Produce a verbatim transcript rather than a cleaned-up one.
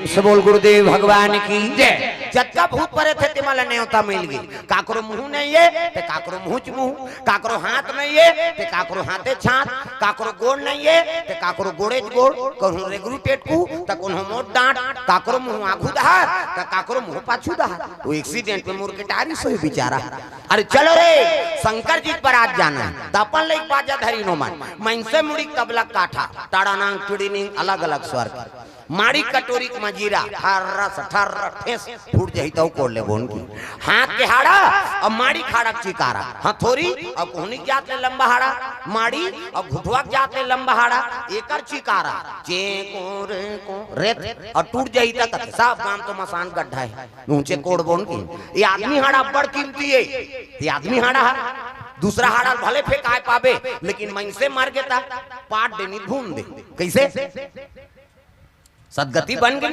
से बोल गुरुदेव भगवान की जय। जतका भूत परेत हे, तेमा ला नेवता मिल गे। काकरो मुंह नहीं हे, ते काकरो मुंह च मुंह, काकरो हाथ नहीं हे, ते काकरो हाथे छात, काकरो गोड़ नहीं हे, ते काकरो गोड़े च गोड़, कहूं रेगरू टेटकू, त कहूं मोट डांट, काकरो मुंह आघू डहर, त काकरो मुंह पाछू डहर। वो एक्सीडेंट में मुड़ के टारिस होही बेचारा। अरे चलो रे, शंकर जी के बरात जाना हे, त अपन लइक बाजा धरिन ओमन, मइनसे मुड़ी के तबला काठा, टाड़ा नांग, टुड़ी निंग, अलग-अलग स्वर के। माड़ी कटोरी के मजीरा, ठर्रस, ठर्र, ठेस, फूट जाही तौ कोड़ लेबो ओनकी। हाथ के हाड़ा, अउ माड़ी के हाड़ा के चिकारा। हथोरी, अउ कोहनी के जात ले लंबा हाड़ा, माड़ी, अउ घुटवा के जात ले लंबा हाड़ा, एकर चिकारा। चे को रे को, रेत, अउ टूट जाही त कथे, सब गांव तो मसान गड्ढा हे, ऊंचे कोड़बो ओनकी। ये आदमी हाड़ा अब्बड़ कीमती हे, ये आदमी हाड़ा हे, दूसरा हाड़ा भले फेंकाय पाबे, लेकिन मइनसे मर गे त पाट डे नी भून दे। कइसे? सदगति बन गे।